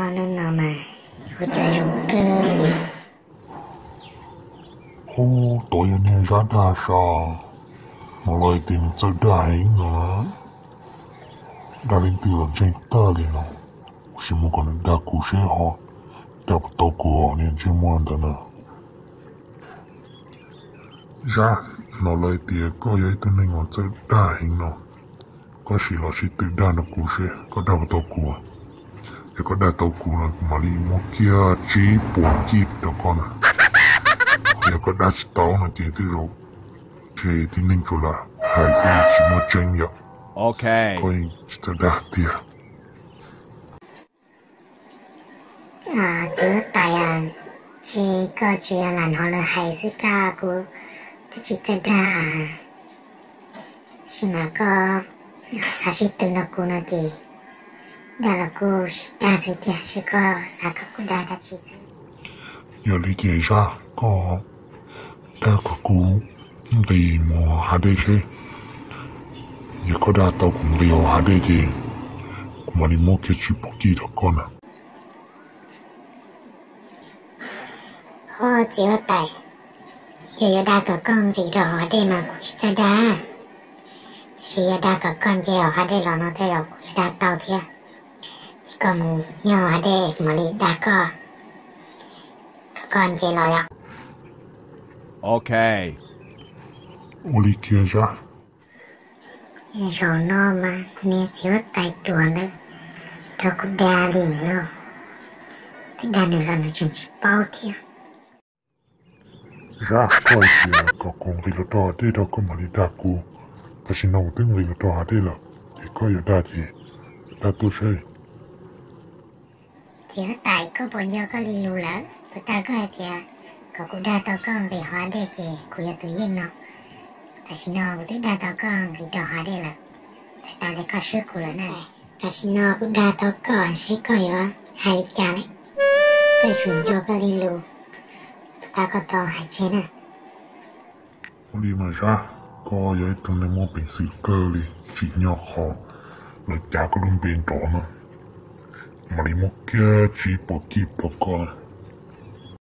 Hnub no mas ua cov zoo kawg li. Ub, tod yog niag Zab dag sav, hnov lawv tias nws txawj dag heev no na. Dag leej twg los ntseeg tag li no. Kuv sim mus kom nws dag kuv seb ho dag puas tau kuv os niag ntsej muag ntawd na. Zab, hnov lawv tias koj yog ib tug neeg uas txawj dag heev no, koj sim los sib tw dag nrog kuv seb koj dag puas tau kuv. Yog koj dag tau kuv no kuv mam li muab kiag tsib puas kij rau koj na. Yog koj dag tsis tau no ces tej zaum ntshe tib neeg tsuas lam hais xwb tsis muaj tseeb yom. Koj yeej tsis txawj dag tiag. Txiv huab tais, tsis koj tsuas yog lam hnov lawv hais xwb, kuv twb tsis txawj dag. Tab sis mas koj xav sib tw nrog kuv no ces dag los kuj sib dag xwb tiag, seb koj xav kom kuv dag dab tsi xwb. Yog li ces Zab, koj dag kom kuv nqis mus hav dej seb. Yog koj dag tau kuv nqis hauv hav dej ces kuv mam li muab kiag tsib puas kij rau koj na. Au txiv huab tais, yog yuav dag kom koj nqis rau hauv hav dej mas kuv tsis txawj dag, tiam sis yog dag kom koj nce hauv hav dej los no tej zaum kuv yuav dag tau thiab. Ces koj mus nyob hauv hav dej kuv mam li dag koj kom koj nce los yom. Ua li kiag Zab. Zaum no mas niag txiv huab tais ruam ntawd nrog kuv dag li lauj, twb dag nws los nws tseem tsis paub thiab. Zab, koj hais tias kom kuv nqis los rau hav dej rau koj mam li dag kuv, tam sim no kuv twb nqis los rau hav dej lawm, ces koj yuav dag ces dag tuaj seb. Txiv huab tais, koj puas nco koj li lus lawm? Puas tau koj hais tias kom kuv dag tau koj nqis hauv hav dej ces kuv yog tus yeej no. Tam sim no kuv twb dag tau koj nqis rau hav dej lawm, txhais tau tias koj swb kuv lawm na. Tam sim no kuv dag tau koj seb koj yuav hais li cas lawm. Koj yuav tsum nco koj li lus, puas tau koj tau hais tseg na. Ua li mas Zab, koj yog ib tug neeg muaj peev xwm kawg li, tsim nyog qhov lawv cav koj lub npe nrov no. Mam li muab kiag tsib puas kij rau koj na.